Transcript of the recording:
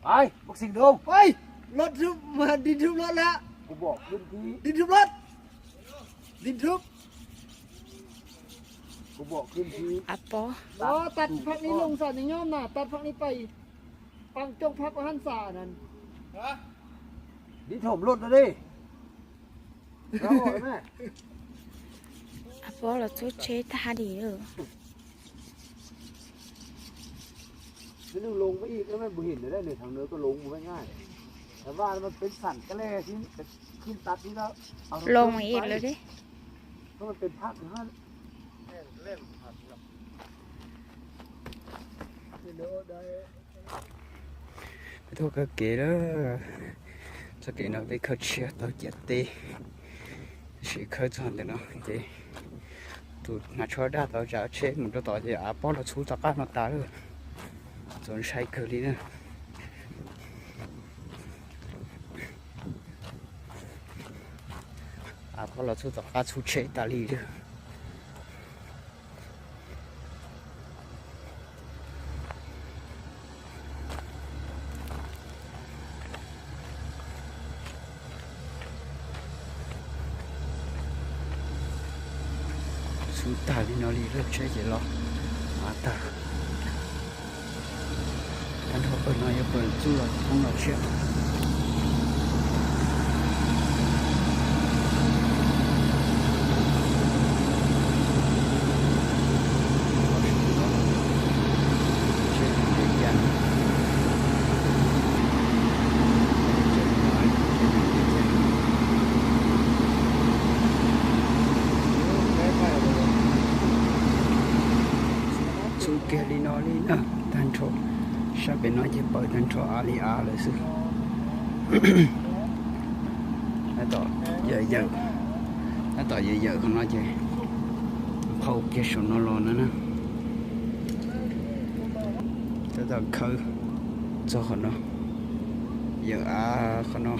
Pais, bác Sing Doo. Pais, lột rụp mà đi rụp lột lạ. Đi rụp lột. Đi rụp. Ab pob. Đó, tạt phạt đi lùng xả thì nhôm nè, tạt phạt đi pay. Păng trông phạt của hăn xả nè. Đi thủng lột nó đi. Ab pob los txhub tsheb tag li lawm. Nếu lùng với ít nó mới bù hình ở đây, để thằng nữa có lùng một cái ngay. Thằng ba nó tính sẵn cái le chứ, cái kim tạt chứ đó. Lùng ít lắm đấy. Nó mà tính phạt nữa. Peb tuaj kawg kev lawm. Txoj kev no peb khawb tshiab tau ciam teb, tab sis khawb txog ntawm no ces tus hnav tsho daj tau tsav tsheb mus rau tod ces av pob los txhub tom qab no tas lawm. Txaus ntshai kawg li na. Av pob los txhub tom qab txhub tsheb tas li lawm. Txhub tag li no li lawm tsheb ces los av tag. Tag nrho pawg no yog pawg txuj los thoob los tshiab. Txhub kiag li no li na, tag nrho sab pem no ces pawg tag nrho av li av lawm xwb. Tab tom yawm yawm, tab tom yawm yawm qhov no ces qhau kiag saum no los no na. Tab tom khawb txog qhov no, yawm av qhov no.